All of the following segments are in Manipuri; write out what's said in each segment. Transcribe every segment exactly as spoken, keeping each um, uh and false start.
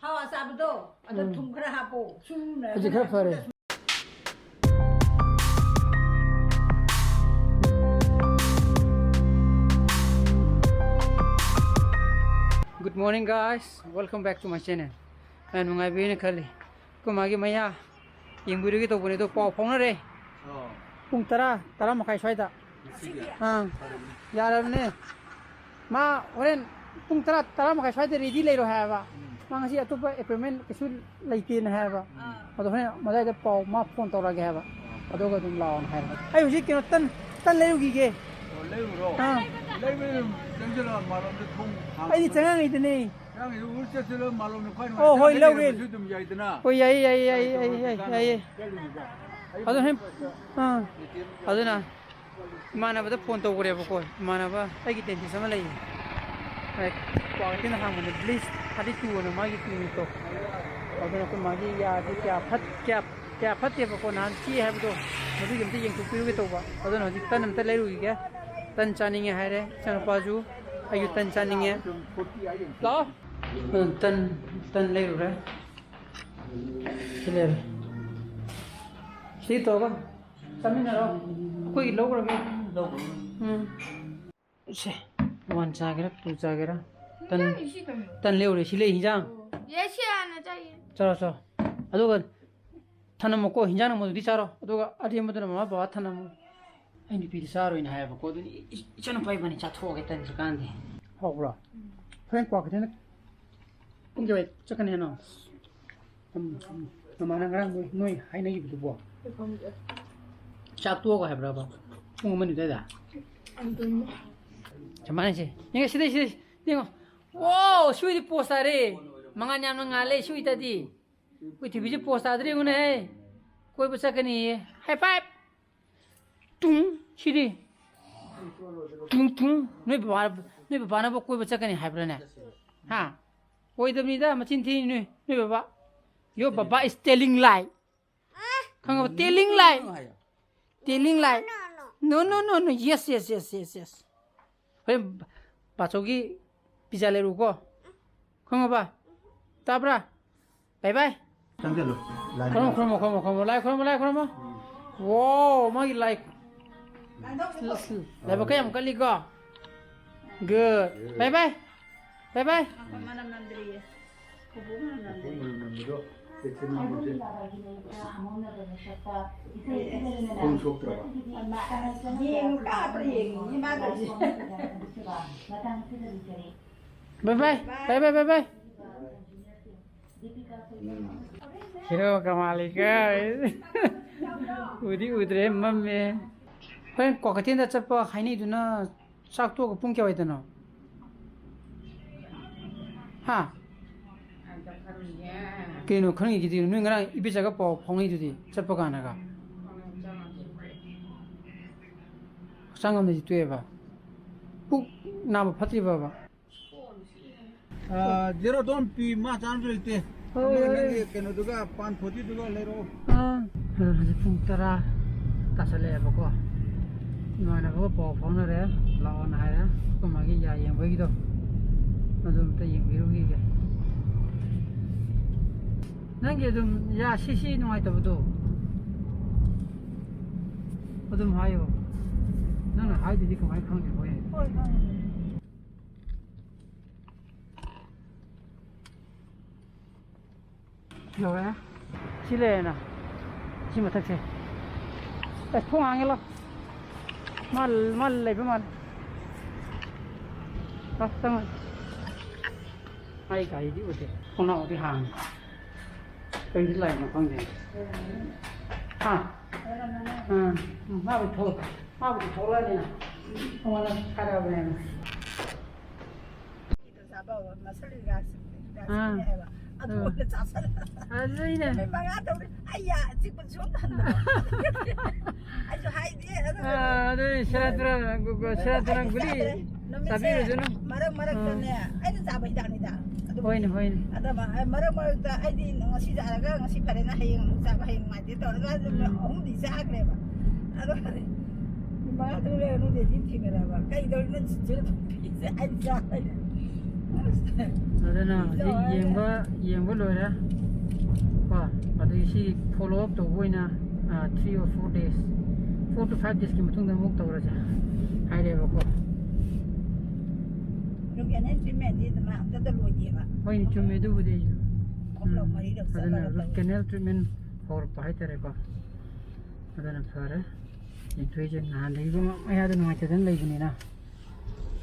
ꯊꯥꯎ ꯑꯆꯥꯕꯗꯣ, ꯑꯗ ꯎꯝ꯫ ꯊꯨꯝ ꯈꯔ ꯍꯥꯞꯄꯣ꯫ ꯁꯨꯝ ꯍꯧꯖꯤꯛ ꯈꯔ ꯐꯔꯦ꯫ Good morning, guys. Welcome back to my channel. ꯑ, ꯅꯨꯡꯉꯥꯏꯕꯤꯅ ꯈꯜꯂꯤ꯫ ꯑꯩꯈꯣꯏ ꯃꯥꯒꯤ ꯃꯌꯥ ꯌꯦꯡꯕꯤꯔꯨꯒꯦ ꯇꯧꯕꯅꯦ, ꯑꯗꯣ ꯄꯥꯎ ꯐꯥꯎꯅꯔꯦ꯫ ꯑꯣ꯫ ꯄꯨꯡ ꯇꯔꯥ, ꯇꯔꯥ ꯃꯈꯥꯏ ꯁ꯭ꯋꯥꯏꯗ꯫ ꯉꯁꯤꯒꯤ? ꯑꯥ꯫ ꯐꯔꯦꯅꯦ꯫ ꯌꯥꯔꯕꯅꯦ꯫ ꯃꯥ ꯍꯣꯔꯦꯟ ꯄꯨꯡ ꯇꯔꯥ, ꯇꯔꯥ ꯃꯈꯥꯏ ꯁ꯭ꯋꯥꯏꯗ ready ꯂꯩꯔꯣ ꯍꯥꯏꯕ꯫ ꯎꯝ꯫ ꯃꯥ ꯉꯁꯤ ꯑꯇꯣꯞꯄ appointment ꯀꯩꯁꯨ ꯂꯩꯇꯦꯅ ꯍꯥꯏꯕ꯫ ꯎꯝ꯫ ꯑꯗꯣ ꯍꯣꯔꯦꯟ ꯃꯗꯥꯏꯗ ꯄꯥꯎ ꯃꯥ phone ꯇꯧꯔꯛꯑꯒꯦ ꯍꯥꯏꯕ꯫ ꯑꯣ꯫ ꯑꯗꯨꯒ ꯑꯗꯨꯝ ꯂꯥꯛꯑꯣꯅ ꯍꯥꯏꯕ꯫ ꯑꯩ ꯍꯧꯖꯤꯛ ꯀꯩꯅꯣ ꯇꯟ, ꯇꯟ ꯂꯩꯔꯨꯈꯤꯒꯦ꯫ ꯑꯣ, ꯂꯩꯔꯨꯔꯣ꯫ ꯑꯥ꯫ ꯂꯩꯕ ꯑꯗꯨꯝ ꯆꯪꯁꯤꯜꯂꯣ, ꯃꯥꯂꯣꯝꯗ ꯊꯣꯡ ꯍꯥꯡꯉꯒ꯫ ꯑꯩꯗꯤ ꯆꯪꯉꯛꯏꯗꯨꯅꯦ꯫ ꯅꯪꯒꯤꯁꯨ ꯎꯔ ꯆꯠꯁꯤꯜꯂꯣ, ꯃꯥꯂꯣꯝꯗ ꯈ꯭ꯋꯥꯏ ꯑꯣ, ꯍꯣꯏ, ꯅꯨꯡꯉꯥꯏ꯫ ꯂꯧꯒꯦ꯫ ꯂꯩꯔꯝꯕꯁꯨ ꯑꯗꯨꯝ ꯌꯥꯏꯗꯅ꯫ ꯍꯣꯏ, ꯌꯥꯏꯌꯦ, ꯌꯥꯏꯌꯦ, ꯌꯥꯏꯌꯦ, ꯀꯔꯤ ꯌꯥꯏꯌꯦ, ꯇꯧꯔꯒꯦ ꯌꯥꯏꯌꯦ, ꯀꯥꯟꯅ ꯌꯥꯏꯌꯦ꯫ ꯆꯠꯂꯨꯅꯤꯗ꯫ ꯑꯩ ꯑꯗꯨ ꯍꯦꯟ-, ꯑꯥ꯫ ꯑꯗꯨꯅ ꯏꯃꯥꯟꯅꯕꯗ phone ꯇꯧꯈ꯭ꯔꯦꯕꯀꯣ, ꯏꯃꯥꯟꯅꯕ ꯑꯩꯒꯤ dentist ꯑꯃ ꯂꯩꯌꯦ꯫ ꯑꯩ ꯀ꯭ꯋꯥꯀꯩꯊꯦꯜꯗ ꯍꯥꯡꯕꯅꯦ, Bliss thirty two ꯑꯅ ꯃꯥꯒꯤ clinicꯇꯣ꯫ ꯑꯗꯨꯅ ꯑꯩꯈꯣꯏ ꯃꯥꯒꯤ ꯌꯥꯁꯦ ꯀꯌꯥ ꯐꯠ-, ꯀꯌꯥ, ꯀꯌꯥ ꯐꯠꯇꯦꯕꯀꯣ, ꯅꯍꯥꯟ ꯆꯤꯛꯑꯦ ꯍꯥꯏꯕꯗꯣ, ꯃꯗꯨꯒꯤ ꯑꯝꯇ ꯌꯦꯡꯊꯣꯛꯄꯤꯔꯨꯒꯦ ꯇꯧꯕ꯫ ꯑꯗꯨꯅ ꯍꯧꯖꯤꯛ ꯇꯟ ꯑꯝꯇ ꯂꯩꯔꯨꯈꯤꯒꯦ꯫ ꯇꯟ ꯆꯥꯅꯤꯡꯉꯦ ꯍꯥꯏꯔꯦ ꯏꯆꯥꯅꯨꯄꯥꯁꯨ, ꯑꯩꯁꯨ ꯇꯟ ꯆꯥꯅꯤꯡꯉꯦ꯫ ꯂꯥꯛꯑꯣ꯫ ꯇꯟ, ꯇꯟ ꯂꯩꯔꯨꯔꯦ꯫ ꯁꯤ ꯂꯩꯔꯦ꯫ ꯁꯤ ꯇꯧꯔꯒ ꯆꯥꯃꯤꯟꯅꯔꯣ꯫ ꯑꯩꯈꯣꯏꯒꯤ ꯂꯧꯈ꯭ꯔꯒꯦ꯫ ꯎꯝ꯫ ꯁꯦ, one ꯆꯥꯒꯦꯔꯥ, two ꯆꯥꯒꯦꯔꯥ? ꯇꯟ, ꯇꯟ ꯂꯩꯔꯨꯔꯦ꯫ ꯁꯤ ꯂꯩ ꯍꯤꯟꯖꯥꯡ꯫ ꯌꯦ, ꯁꯤ ꯍꯥꯟꯅ ꯆꯥꯏꯌꯦ꯫ ꯆꯥꯔꯣ, ꯆꯥꯔꯣ꯫ ꯑꯗꯨꯒ ꯊꯅꯝꯃꯨꯀꯣ, ꯍꯤꯟꯖꯥꯡ ꯅꯪꯕꯗꯨꯗꯤ ꯆꯥꯔꯣ꯫ ꯑꯗꯨꯒ ꯑꯔꯦꯝꯕꯗꯨꯅ ꯃꯃꯥ ꯕꯕꯥ ꯊꯅꯝꯃꯨ꯫ ꯑꯩ ꯅꯨꯄꯤꯗꯤ ꯆꯥꯔꯣꯏꯅ ꯍꯥꯏꯌꯦꯕꯀꯣ꯫ ꯑꯗꯨꯅꯤ ꯏ-, ꯏ-, ꯏꯆꯥꯅꯨꯄꯥ ꯏꯕꯥꯅꯤ ꯆꯥꯊꯣꯛꯑꯒꯦ ꯇꯟꯁꯦ ꯀꯥꯟꯗꯦ꯫ ꯍꯥꯎꯕ꯭ꯔꯣ? ꯎꯝ꯫ ꯍꯣꯔꯦꯟ ꯀ꯭ꯋꯥꯀꯩꯊꯦꯜꯗ ꯄꯨꯡ ꯀꯌꯥꯋꯥꯏ ꯆꯠꯀꯅꯤ ꯍꯥꯏꯅꯣ? ꯎꯝ, ꯎꯝ꯫ ꯅꯃꯥꯟꯅ ꯉꯔꯥꯡ ꯅꯣꯏ, ꯅꯣꯏ ꯍꯥꯏꯅꯈꯤꯕꯗꯨꯕꯣ? ꯆꯥꯛ ꯇꯣꯛꯑꯒ ꯍꯥꯏꯕ꯭ꯔꯕ? ꯄꯨꯡ ꯑꯃ ꯑꯅꯤ ꯑꯗꯨꯋꯥꯏꯗ? ꯑꯗꯨꯅꯤ꯫ ꯆꯞ ꯃꯥꯟꯅꯩꯁꯦ꯫ ꯌꯦꯡꯉꯣ, ꯁꯤꯗꯩ, ꯁꯤꯗꯩ, ꯌꯦꯡꯉꯣ꯫ ꯋꯥꯎ, ꯁꯤꯗꯤ post ꯇꯥꯔꯦ꯫ ꯃꯉꯥꯜ ꯌꯥꯝꯅ ꯉꯥꯜꯂꯦ ꯁꯤꯗꯗꯤ꯫ ꯑꯩꯈꯣꯏ ꯊꯣꯏꯕꯤꯁꯦ post ꯇꯥꯗ꯭ꯔꯦ ꯌꯦꯡꯉꯨꯅꯦꯍꯦ꯫ ꯀꯣꯏꯕ ꯆꯠꯀꯅꯤꯌꯦ꯫ High five꯫ ꯇꯨꯡ꯫ ꯁꯤꯗꯤ꯫ ꯇꯨꯡ, ꯇꯨꯡ꯫ ꯅꯣꯏ ꯕꯕꯥ, ꯅꯣꯏ ꯕꯕꯥꯅꯕꯨ ꯀꯣꯏꯕ ꯆꯠꯀꯅꯤ ꯍꯥꯏꯕ꯭ꯔꯥꯅꯦ? ꯍꯥ? ꯑꯣꯏꯗꯕꯅꯤꯗ, ꯃꯆꯤꯟ ꯊꯤꯔꯤ ꯅꯣꯏ, ꯅꯣꯏ ꯕꯕꯥ꯫ Your baba is telling lie. ꯈꯪꯉꯕ? Telling lie. Telling lie. No, no, no, no. Yes, yes, yes, yes, yes. ꯍꯣꯔꯦꯟ ꯕꯥꯆꯧꯒꯤ pizza ꯂꯩꯔꯨꯀꯣ꯫ ꯈꯪꯉꯕ? ꯇꯥꯕ꯭ꯔꯥ? ꯕꯥꯏ ꯕꯥꯏ꯫ ꯆꯪꯁꯤꯜꯂꯨ꯫ ꯂꯥꯏ ꯈꯨꯔꯨꯝꯃꯣ, ꯈꯨꯔꯨꯝꯃꯣ, ꯈꯨꯔꯨꯝꯃꯣ, ꯈꯨꯔꯨꯝꯃꯣ, ꯂꯥꯏ ꯈꯨꯔꯨꯝꯃꯣ, ꯂꯥꯏ ꯈꯨꯔꯨꯝꯃꯣ꯫ ꯎꯝ꯫ ꯋꯥꯎ, ꯃꯥꯒꯤ ꯂꯥꯏ-, ꯂꯥꯏꯕꯛ ꯀꯌꯥꯝ ꯀꯜꯂꯤꯀꯣ꯫ Good. ꯕꯥꯏ ꯕꯥꯏ꯫ ꯕꯥꯏ ꯕꯥꯏ꯫ ꯃꯅꯝ ꯅꯝꯗ꯭ꯔꯤꯌꯦ꯫ ꯄꯨꯄꯨ ꯃꯅꯝ ꯅꯝꯗ꯭ꯔꯤ꯫ ꯄꯨꯄꯨ ꯃꯅꯝ ꯅꯝꯕꯗꯣ ꯆꯦꯛꯁꯤꯟꯅ ꯍꯧꯁꯦ꯫ ꯈꯣꯡ ꯁꯣꯛꯇ꯭ꯔꯕ? ꯌꯦꯡꯉꯨ, ꯀꯥꯞꯄ꯭ꯔꯥ ꯌꯦꯡꯉꯤꯅꯤ ꯃꯥ ꯇꯧꯔꯤꯁꯦ꯫ ꯕꯥꯏ ꯕꯥꯏ꯫ ꯕꯥꯏ ꯕꯥꯏ, ꯕꯥꯏ ꯕꯥꯏ, ꯕꯥꯏ ꯕꯥꯏ꯫ ꯎꯝ꯫ ꯍꯦꯔꯣ ꯀꯃꯥꯂꯤꯀ꯫ ꯎꯗꯤ ꯎꯗ꯭ꯔꯦ, ꯃꯝꯃꯦ꯫ ꯍꯣꯔꯦꯟ ꯀ꯭ꯋꯥꯀꯩꯊꯦꯜꯗ ꯆꯠꯄ ꯍꯥꯏꯅꯩꯗꯨꯅ ꯆꯥꯛ ꯇꯣꯛꯑꯒ ꯄꯨꯡ ꯀꯌꯥꯋꯥꯏꯗꯅꯣ? ꯍꯥ? ꯀꯩꯅꯣ ꯈꯪꯉꯤꯒꯤꯗꯤ? ꯅꯣꯏ ꯉꯔꯥꯡ ꯏꯕꯤꯆꯥꯒ ꯄꯥꯎ ꯐꯥꯎꯅꯩꯗꯨꯗꯤ ꯆꯠꯄ ꯀꯥꯟꯗꯒ꯫ ꯍꯛꯆꯥꯡ ꯉꯝꯗꯗꯤ ꯇꯣꯛꯑꯦꯕ? ꯄꯨꯛ ꯅꯥꯕ ꯐꯠꯇ꯭ꯔꯤꯕꯕ? ꯑꯥ, ꯖꯦꯔꯣ ꯗꯣꯟ ꯄꯤ, ꯃꯥ ꯆꯥꯅꯕꯁꯨ ꯂꯩꯇꯦ꯫ ꯍꯣꯏ, ꯑꯃ ꯍꯣꯏ꯫ ꯅꯪꯒꯤ ꯀꯩꯅꯣꯗꯨꯒ, ꯄꯥꯟ ꯐꯣꯔꯇꯤꯗꯨꯒ ꯂꯩꯔꯛꯑꯣ꯫ ꯑꯥ, ꯍꯧꯖꯤꯛ ꯄꯨꯡ ꯇꯔꯥ ꯇꯥꯁꯜꯂꯛꯑꯦꯕꯀꯣ꯫ ꯏꯃꯥꯟꯅꯕꯒ ꯄꯥꯎ ꯐꯥꯎꯅꯔꯦ, ꯂꯥꯛꯑꯣꯅ ꯍꯥꯏꯔꯦ꯫ ꯑꯩꯈꯣꯏ ꯃꯥꯒꯤ ꯌꯥ ꯌꯦꯡꯕꯒꯤꯗꯣ, ꯑꯗꯨ ꯑꯝꯇ ꯌꯦꯡꯕꯤꯔꯨꯈꯤꯒꯦ꯫ ꯅꯪꯒꯤ ꯑꯗꯨꯝ ꯌꯥ ꯁꯤ ꯁꯤ ꯅꯨꯡꯉꯥꯏꯇꯕꯗꯣ ꯑꯗꯨꯝ ꯍꯥꯏꯌꯣ꯫ ꯅꯪꯅ ꯍꯥꯏꯗꯗꯤ ꯀꯃꯥꯏꯅ ꯈꯪꯗꯣꯏꯕ ꯑꯩ? ꯍꯣꯏ, ꯈꯪꯉꯦ꯫ ꯌꯧꯔꯦ꯫ ꯁꯤ ꯂꯩꯔꯦꯅ꯫ ꯁꯤ ꯃꯊꯛꯁꯦ꯫ ꯑꯁ, ꯊꯣꯡ ꯍꯥꯡꯉꯦ ꯂꯥꯎ꯫ ꯃꯥ, ꯃꯥ ꯂꯩꯕ ꯃꯥꯜꯂꯦ꯫ ꯂꯥꯎ, ꯆꯪꯉꯣ꯫ ꯑꯩ ꯒꯥꯔꯤꯗꯤ ꯎꯗꯦ꯫ ꯊꯣꯡꯅꯥꯎꯗꯤ ꯍꯥꯡꯉꯦ꯫ ꯀꯩꯗꯤ ꯂꯥꯛꯏꯅꯣ ꯈꯪꯗꯦ꯫ ꯍꯥ? ꯑꯥ, ꯎꯝ, ꯃꯥꯕꯨꯗꯤ ꯊꯣꯛ-, ꯃꯥꯕꯨꯗꯤ ꯊꯣꯛꯂꯛꯑꯅꯤꯅ꯫ ꯑꯩꯉꯣꯟꯗ ꯊꯥꯔꯛꯑꯕꯅꯦꯕ꯫ ꯆꯥꯕ ꯃꯁꯜ ꯔꯤꯂꯦꯛꯁ-, ꯔꯤꯂꯦꯛꯁꯤꯡꯅꯦ ꯑꯥ꯫ ꯍꯥꯏꯕ꯫ ꯑꯗꯨ ꯑꯥ꯫ ꯑꯣꯏꯅ ꯆꯥꯁꯜꯂꯦ꯫ ꯑꯗꯨꯅꯦ꯫ ꯅꯨꯃꯤꯠ ꯃꯉꯥ ꯇꯧꯔꯦ꯫ ꯑꯩ ꯌꯥ ꯆꯤꯛꯄ ꯁꯨꯝ ꯍꯟꯗꯕ꯫ ꯑꯩꯁꯨ ꯍꯥꯏꯗꯦ꯫ ꯑꯗꯨ ꯑꯥ, ꯑꯗꯨꯅꯦ, ꯁꯦꯔꯥꯟ ꯇꯨꯔꯥꯟ, ꯒꯨ-, ꯒꯨ-, ꯁꯦꯔꯥꯟ ꯇꯨꯔꯥꯟ ꯑꯩꯗꯤ ꯒꯨꯂꯤ ꯆꯥꯗ꯭ꯔꯦ꯫ ꯅꯨꯃꯤꯠꯁꯦ ꯆꯥꯕꯤꯔꯨꯁꯅꯨ꯫ ꯃꯔꯛ ꯃꯔꯛꯇꯅꯦ, ꯑꯥ꯫ ꯑꯩꯅ ꯆꯥꯕ ꯍꯤꯗꯥꯛꯅꯤꯗ꯫ ꯑꯗꯨꯕꯨꯗꯤ꯫ ꯍꯣꯏꯅꯦ, ꯍꯣꯏꯅꯦ꯫ ꯑꯗ ꯃ-, ꯃꯔꯛ ꯃꯔꯛꯇ ꯑꯩꯗꯤ ꯉꯁꯤ ꯆꯥꯔꯒ ꯉꯁꯤ ꯐꯔꯦꯅ ꯍꯌꯦꯡ ꯑꯃꯨꯛ ꯆꯥꯕ, ꯍꯌꯦꯡ ꯅꯨꯡꯉꯥꯏꯇꯦ ꯇꯧꯔꯒ ꯑꯗꯨꯝ ꯎꯝ꯫ ꯑꯍꯨꯝꯗꯤ ꯆꯥꯈ꯭ꯔꯦꯕ꯫ ꯑꯗꯣ ꯃꯥꯗꯨ ꯂꯩꯔ ꯅꯨꯡꯗꯤ ꯊꯤ ꯊꯤꯒꯠꯂꯕ꯫ "ꯀꯩꯗꯧꯔꯤꯅꯣ ꯆꯤꯆꯦ ꯅꯨꯄꯤꯁꯦ?" ꯑꯩ ꯆꯥ-, ꯑꯗꯨꯅ ꯍꯧꯖꯤꯛ ꯌꯦꯡꯕ, ꯌꯦꯡꯕ ꯂꯣꯏꯔꯦ ꯀꯣ꯫ ꯑꯗꯒꯤ ꯁꯤ follow up ꯇꯧꯕ ꯑꯣꯏꯅ, ꯑ, three or four days, four to five days ꯀꯤ ꯃꯇꯨꯡꯗ ꯑꯃꯨꯛ ꯇꯧꯔꯁꯦ ꯍꯥꯏꯔꯦꯕꯀꯣ꯫ Root canal treatment ꯗꯤ ꯑꯗꯨꯃꯥꯏ ꯑꯝꯇꯗ ꯂꯣꯏꯗꯦꯕ꯫ ꯍꯣꯏꯅꯦ, ꯆꯨꯝꯃꯦ ꯑꯗꯨꯕꯨꯗꯤ ꯑꯩꯁꯨ꯫ ꯑꯍꯨꯝꯂꯛ ꯎꯝ꯫ ꯃꯔꯤꯔꯛ ꯑꯗꯨꯅ ꯆꯠꯂꯒ root ꯇꯧꯋꯦ꯫ Canal treatment ꯍꯧꯔꯛꯄ ꯍꯥꯏꯇꯥꯔꯦꯀꯣ꯫ ꯑꯗꯨꯅ ꯐꯔꯦ꯫ ꯌꯦꯡꯊꯣꯛꯏꯁꯦ ꯅꯍꯥꯟꯗꯒꯤ ꯃꯌꯥꯗ ꯅꯨꯡꯉꯥꯏꯇꯗꯅ ꯂꯩꯕꯅꯤꯅ꯫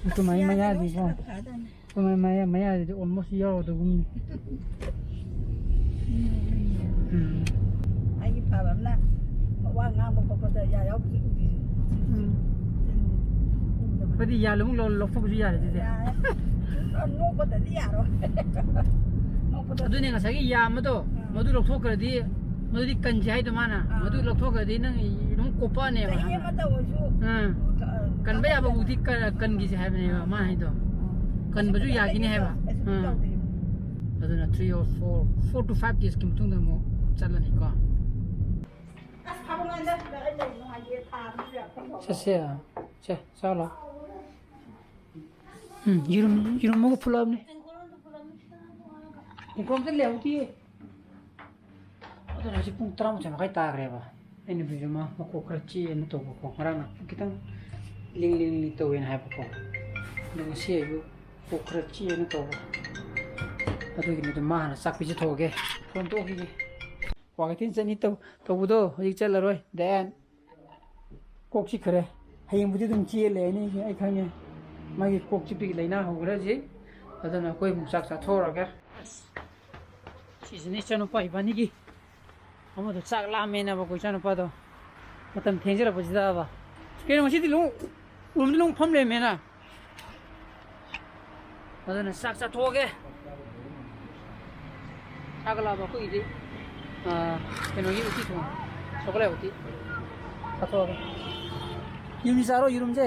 ꯑꯩꯈꯣꯏ ꯃꯥꯏ ꯌꯥꯗꯦ, ꯃꯌꯥꯗꯤꯀꯣ꯫ ꯂꯣꯏꯁꯤꯜꯂꯛꯄ ꯐꯗꯧꯅꯦ꯫ ꯑꯩꯈꯣꯏ ꯃꯥꯏ ꯃꯌꯥ-, ꯃꯌꯥꯗꯨꯗꯤ almost ꯌꯥꯎꯔꯗꯧꯒꯨꯝꯅꯤ꯫ ꯎꯝ꯫ ꯑꯩꯒꯤ ꯐꯕ ꯑꯃꯅ ꯋꯥ ꯉꯥꯡꯕ ꯈꯣꯠꯄꯗ ꯌꯥ ꯌꯥꯎꯕꯁꯨ ꯎꯗꯦ꯫ ꯎꯝ꯫ ꯎꯗꯕꯅꯤ꯫ ꯑꯩꯈꯣꯏꯗꯤ ꯌꯥ ꯂꯧ-, ꯂꯧ-, ꯂꯧꯊꯣꯛꯄꯁꯨ ꯌꯥꯔꯦ ꯑꯗꯨꯗꯤ꯫ ꯌꯥꯔꯦ꯫ ꯅꯣꯛꯄꯗꯗꯤ ꯌꯥꯔꯣꯏ꯫ ꯅꯣꯛꯄꯗꯗꯤ ꯑꯗꯨꯅꯦ ꯉꯁꯥꯏꯒꯤ ꯌꯥ ꯑꯃꯗꯣ, ꯑꯥ꯫ ꯃꯗꯨ ꯂꯧꯊꯣꯛꯈ꯭ꯔꯗꯤ ꯃꯗꯨꯗꯤ ꯀꯟꯁꯦ ꯍꯥꯏꯗꯣ ꯃꯥꯅ꯫ ꯑꯥ꯫ ꯃꯗꯨ ꯂꯧꯊꯣꯛꯈ꯭ꯔꯗꯤ ꯅꯪ ꯑꯗꯨꯝ ꯀꯣꯞꯄꯛꯑꯅꯦꯕ꯫ ꯆꯍꯤ ꯑꯃꯇ ꯑꯣꯏꯔꯁꯨ, ꯑꯥ꯫ ꯑ, ꯀꯟꯕ ꯌꯥꯕ ꯀꯟꯕ ꯎꯗꯤ ꯀ-, ꯀꯟꯈꯤꯁꯦ ꯍꯥꯏꯕꯅꯦꯕ ꯃꯥ ꯍꯥꯏꯗꯣ꯫ ꯑꯥ꯫ ꯀꯟꯕꯁꯨ ꯀꯩꯁꯨ ꯌꯥꯈꯤꯅꯤ ꯍꯥꯏꯕ꯫ ꯀꯩꯁꯨ ꯑꯥ꯫ ꯇꯧꯗ꯭ꯔꯤꯕꯅꯤ꯫ ꯑꯗꯨꯅ three or four, four to five days ꯀꯤ ꯃꯇꯨꯡꯗ ꯑꯃꯨꯛ ꯆꯠꯂꯅꯤꯀꯣ꯫ ꯑꯁ, ꯊꯕꯛ ꯉꯟꯅ ꯁꯤꯗ ꯑꯩ ꯂꯩ ꯅꯨꯡꯉꯥꯏꯇꯦ, ꯊꯥ ꯑꯃꯁꯨ ꯌꯥꯝ ꯐꯪꯗꯕ꯫ ꯆꯠꯁꯦ꯫ ꯁꯦ, ꯆꯥ ꯂꯥꯛꯑꯣ꯫ ꯎꯝ, ꯌꯦꯔꯨꯝ, ꯌꯦꯔꯨꯝ ꯑꯃꯒ ꯐꯨꯠꯂꯛꯑꯕꯅꯦ꯫ ꯏꯪꯈꯣꯜꯗ ꯂꯩꯍꯧꯗꯤꯌꯦ꯫ ꯑꯗꯨꯅ ꯍꯧꯖꯤꯛ ꯄꯨꯡ ꯇꯔꯥꯃꯥꯊꯣꯏ ꯃꯈꯥꯏ ꯇꯥꯈ꯭ꯔꯦꯕ꯫ ꯑꯩꯅ ꯅꯨꯄꯤꯁꯨ ꯃꯥ ꯃꯀꯣꯛ ꯈꯔ ꯆꯤꯛꯑꯦꯅ ꯇꯧꯕꯀꯣ, ꯉꯔꯥꯡ ꯈꯤꯇꯪ ꯂꯤꯡ ꯂꯤꯡ ꯂꯤꯡ ꯇꯧꯋꯦꯅ ꯍꯥꯏꯕꯀꯣ꯫ ꯑꯗꯣ ꯉꯁꯤ ꯑꯌꯨꯛ ꯀꯣꯛ ꯈꯔ ꯆꯤꯛꯑꯦꯅ ꯇꯧꯕ꯫ ꯑꯗꯨꯒꯤꯅꯤꯗ ꯃꯥ ꯍꯥꯟꯅ ꯆꯥꯛ ꯄꯤꯖꯊꯣꯛꯑꯒꯦ꯫ ꯐꯣꯟ ꯇꯣꯛꯈꯤꯒꯦ꯫ ꯋꯥꯀꯤꯡ ꯆꯠꯅꯤ ꯇꯧ-, ꯇꯧꯕꯗꯣ ꯍꯧꯖꯤꯛ ꯆꯠꯂꯔꯣꯏ꯫ ꯗꯦꯟ ꯀꯣꯛ ꯆꯤꯛꯈ꯭ꯔꯦ꯫ ꯍꯌꯦꯡꯕꯨꯗꯤ ꯑꯗꯨꯝ ꯆꯤꯛꯑ ꯂꯩꯔꯅꯤ, ꯑꯩ ꯈꯪꯉꯦ꯫ ꯃꯥꯒꯤ ꯀꯣꯛ ꯆꯤꯛꯄꯒꯤ ꯂꯥꯏꯅꯥ ꯍꯧꯈ꯭ꯔꯦ ꯍꯧꯖꯤꯛ꯫ ꯑꯗꯨꯅ ꯑꯩꯈꯣꯏ ꯑꯃꯨꯛ ꯆꯥꯛ ꯆꯥꯊꯣꯛꯑꯔꯒꯦ꯫ ꯁꯤꯁꯤꯅ ꯏꯆꯥꯅꯨꯄꯥ ꯏꯕꯥꯅꯤꯒꯤ꯫ ꯑꯃꯗꯣ ꯆꯥꯛ ꯂꯥꯝꯃꯦꯅꯕꯀꯣ, ꯏꯆꯥꯅꯨꯄꯥꯗꯣ꯫ ꯃꯇꯝ ꯊꯦꯡꯖꯔꯛꯄꯁꯤꯗꯕ꯫ ꯀꯩꯅꯣ, ꯉꯁꯤꯗꯤ ꯂꯨꯍꯣꯡ-, ꯎꯔꯨꯝꯗ ꯂꯨꯍꯣꯡ ꯐꯝ ꯂꯩꯔꯝꯃꯦꯅ꯫ ꯑꯗꯨꯅ ꯆꯥꯛ ꯆꯥꯊꯣꯛꯑꯒꯦ꯫ ꯆꯥꯛ ꯂꯥꯝꯕ ꯑꯩꯈꯣꯏꯒꯤꯗꯤ, ꯑꯥ, ꯀꯩꯅꯣꯒꯤ ꯎꯇꯤ ꯊꯣꯡꯉꯦ꯫ ꯁꯒꯣꯜꯍꯋꯥꯏ ꯎꯇꯤ꯫ ꯆꯥꯊꯣꯛꯑꯒꯦ꯫ ꯌꯦꯔꯨꯝꯁꯤ ꯆꯥꯔꯣ, ꯌꯦꯔꯨꯝꯁꯦ꯫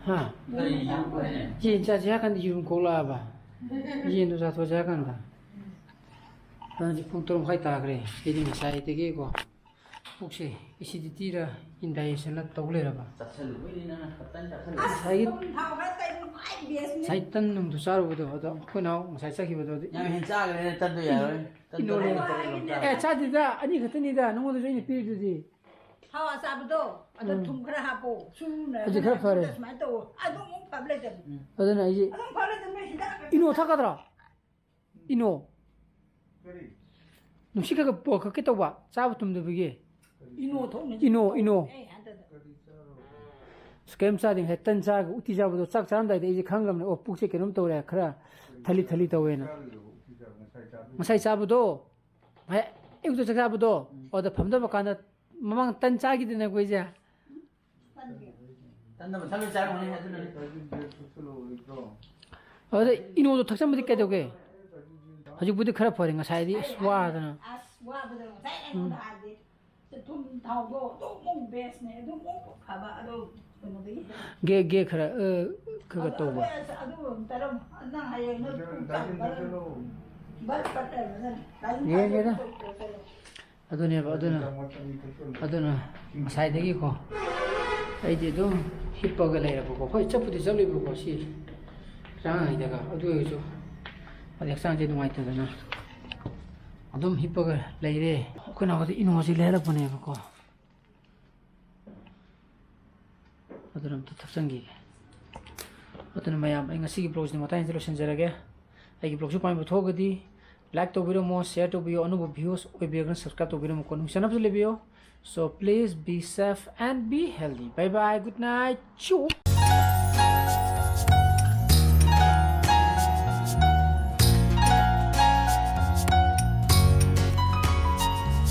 ꯍꯥ? ꯌꯦꯟ ꯆꯥꯁꯦ ꯍꯥꯏ ꯀꯥꯟꯗ ꯌꯦꯔꯨꯝ ꯀꯣꯛꯂꯛꯑꯕ? ꯌꯦꯟꯗꯣ ꯆꯥꯊꯣꯛꯁꯦ ꯍꯥꯏ ꯀꯥꯟꯗ꯫ ꯑꯗꯨꯅ ꯍꯧꯖꯤꯛ ꯄꯨꯡ ꯇꯔꯨꯛ ꯃꯈꯥꯏ ꯇꯥꯈ꯭ꯔꯦ꯫ ꯑꯩꯗꯤ ꯉꯁꯥꯏꯗꯒꯤꯀꯣ꯫ ꯄꯨꯛꯁꯦ ꯑꯦꯁꯤꯗꯤꯇꯤꯔ ꯏꯟꯗꯥꯏꯖꯦꯁꯟꯂ ꯇꯧ ꯂꯩꯔꯕ꯫ ꯆꯥꯁꯜꯂꯨꯕꯩꯅꯤ ꯅꯪꯅ ꯐꯠꯇꯅ ꯉꯁꯥꯏꯒꯤ ꯆꯥꯁꯜꯂꯨꯕ꯫ ꯊꯥꯎ ꯈꯔ ꯇꯩꯕ ꯈ꯭ꯋꯥꯏ ꯕꯦꯁꯅꯤ꯫ ꯉꯁꯥꯏ ꯇꯟ ꯅꯨꯡꯗꯨ ꯆꯥꯔꯨꯕꯗꯣ ꯑꯗꯣ ꯑꯩꯈꯣꯏ ꯅꯥꯎ ꯉꯁꯥꯏ ꯆꯠꯈꯤꯕꯗꯣ ꯑꯗꯨ ꯌꯥꯝ ꯍꯦꯟꯅ ꯆꯥꯒꯅꯤ ꯇꯟꯗꯨ ꯌꯥꯔꯣꯏ꯫ ꯇꯟꯗꯨ ꯏꯅꯣ ꯂꯩ꯫ ꯂꯩꯔꯒ ꯇꯧꯔꯒ ꯑꯦ ꯆꯥꯗꯦꯗ ꯑꯅꯤ ꯈꯛꯇꯅꯤꯗ ꯅꯉꯣꯟꯗꯁꯨ ꯑꯩꯅ ꯄꯤꯔꯤꯗꯨꯗꯤ꯫ ꯊꯥꯎ ꯑꯆꯥꯕꯗꯣ ꯑꯗꯣ ꯎꯝ꯫ ꯊꯨꯝ ꯈꯔ ꯍꯥꯞꯄꯣ꯫ ꯁꯨꯅ ꯍꯧꯖꯤꯛ ꯈꯔ ꯐꯔꯦ꯫ ꯁꯨꯃꯥꯏꯅ ꯇꯧꯋꯣ꯫ ꯑꯗꯨ ꯑꯃꯨꯛ ꯐꯕ ꯂꯩꯇꯕꯅꯤ꯫ ꯑꯗꯨꯅ ꯑꯩꯁꯦ ꯑꯗꯨꯝ ꯐꯕ ꯂꯩꯇꯕꯅꯤ ꯍꯤꯗꯥꯛ ꯏꯅꯣ ꯊꯛꯀꯗ꯭ꯔꯣ? ꯏꯅꯣ꯫ ꯀꯔꯤ? ꯅꯨꯡꯁꯤꯠ ꯈꯔ ꯈꯔ ꯄꯣꯈꯠꯀꯦ ꯇꯧꯕ ꯆꯥꯕ ꯇꯨꯝꯗꯕꯒꯤ꯫ ꯏꯅꯣ ꯊꯣꯛꯅ ꯏꯅꯣ, ꯏꯅꯣ꯫ ꯑꯩ ꯍꯟꯗꯛꯇ ꯀꯔꯤ ꯆꯥꯔꯣ? ꯑꯁ ꯀꯩꯝ ꯆꯥꯗꯦ ꯉꯁꯥꯏ ꯇꯟ ꯆꯥꯔꯒ ꯎꯇꯤ ꯆꯥꯕꯗꯣ ꯆꯥꯛ ꯆꯥꯔꯝꯗꯥꯏꯗ ꯑꯩꯁꯦ ꯈꯪꯉꯝꯅꯦ ꯑꯣ ꯄꯨꯛꯁꯦ ꯀꯩꯅꯣꯝ ꯇꯧꯔꯦ ꯈꯔ ꯊꯂꯤ ꯊꯂꯤ ꯇꯧꯋꯦꯅ꯫ ꯆꯥꯔꯨꯔꯕ ꯎꯇꯤ ꯆꯥꯕ ꯉꯁꯥꯏ ꯆꯥꯕꯗꯨ? ꯉꯁꯥꯏ ꯆꯥꯕꯗꯣ ꯉꯁꯥꯏ ꯑꯌꯨꯛꯇ ꯆꯥꯛ ꯆꯥꯕꯗꯣ ꯑꯗ ꯐꯝꯗꯕ ꯀꯥꯟꯗ ꯃꯃꯥꯡ ꯇꯟ ꯆꯥꯈꯤꯗꯅ ꯑꯩꯈꯣꯏꯁꯦ꯫ ꯇꯟꯗ ꯃꯊꯟ ꯂꯣꯏ ꯆꯥꯔꯝꯒꯅꯤ ꯑꯗꯨꯅꯅꯤ꯫ ꯆꯥꯁꯤꯟꯁꯦ ꯊꯛꯆꯜꯍꯧꯔꯣꯏꯗ꯭ꯔꯣ? ꯑꯗꯨꯗ ꯏꯅꯣꯗꯣ ꯊꯛꯆꯟꯕꯗꯤ ꯀꯩꯗꯧꯒꯦ? ꯍꯧꯖꯤꯛꯄꯨꯗꯤ ꯈꯔ ꯐꯔꯦ ꯉꯁꯥꯏꯗꯤ ꯑꯁ ꯋꯥꯗꯅ꯫ ꯑꯁ ꯋꯥꯕꯗꯣ ꯉꯁꯥꯏ ꯑꯩꯉꯣꯟꯗ ꯍꯥꯏꯗꯤ ꯊꯨꯝ ꯊꯥꯎꯗꯣ ꯑꯗꯨꯃꯨꯛ ꯕꯦꯁꯅꯦ ꯑꯗꯨꯃꯨꯛ ꯐꯕ ꯑꯗꯣ ꯀꯩꯅꯣꯗꯒꯤ ꯒꯦ ꯒꯦ ꯈꯔ ꯑ, ꯈꯔ ꯈꯔ ꯇꯧꯕ꯫ ꯑꯗꯨ ꯑꯗꯨ ꯇꯔꯝ ꯅꯪ ꯍꯌꯦꯡ ꯅꯣꯏ ꯄꯨꯡ ꯆꯥꯁꯤꯟ ꯀꯌꯥꯗ ꯊꯛꯆꯜꯍꯧ꯫ ꯕꯜ ꯄꯠꯂꯕꯅ ꯌꯦꯡꯒꯦꯗ꯫ ꯑꯗꯨꯅꯦꯕ ꯑꯗꯨꯅ ꯑꯗꯨꯅ ꯉꯁꯥꯏꯗꯒꯤꯀꯣ ꯑꯩꯗꯤ ꯑꯗꯨꯝ ꯍꯤꯞꯄꯒ ꯂꯩꯔꯕꯀꯣ ꯍꯣꯏ ꯆꯠꯄꯨꯗꯤ ꯆꯠꯂꯨꯏꯕꯀꯣ ꯁꯤ ꯆꯥꯡꯉꯩꯗꯒ ꯑꯗꯨ ꯑꯣꯏꯔꯁꯨ ꯑꯗꯩ ꯍꯛꯆꯥꯡꯁꯦ ꯅꯨꯡꯉꯥꯏꯇꯗꯅ ꯑꯗꯨꯝ ꯍꯤꯞꯄꯒ ꯂꯩꯔꯦ꯫ ꯑꯩꯈꯣꯏ ꯅꯥꯎꯗꯤ ꯏꯅꯣꯁꯤ ꯂꯩꯍꯜꯂꯛꯄꯅꯦꯕꯀꯣ꯫ ꯑꯗꯨꯅ ꯑꯝꯇ ꯊꯛꯆꯟꯈꯤꯒꯦ꯫ ꯑꯗꯨꯅ ꯃꯌꯥꯝ ꯑꯩ ꯉꯁꯤꯒꯤ ꯕ꯭ꯂꯣꯛꯁꯤꯗꯤ ꯃꯇꯥꯡꯁꯤꯗ ꯂꯣꯏꯁꯤꯟꯖꯔꯒꯦ꯫ ꯑꯩꯒꯤ ꯕ꯭ꯂꯣꯛꯁꯨ ꯄꯥꯝꯕ ꯊꯣꯛꯑꯒꯗꯤ ꯂꯥꯏꯛ ꯇꯧꯕꯤꯔꯝꯃꯣ, ꯁꯤꯌꯔ ꯇꯧꯕꯤꯌꯣ, ꯑꯅꯧꯕ ꯚ꯭ꯌꯨꯁ ꯑꯣꯏꯕꯤꯔꯒꯅ ꯁꯕꯁꯀ꯭ꯔꯥꯏꯕ ꯇꯧꯕꯤꯔꯝꯃꯨꯀꯣ, ꯅꯨꯡꯁꯤꯅꯕꯁꯨ ꯂꯩꯕꯤꯌꯣ꯫ So please be safe and be healthy. Bye bye, good night. Chew.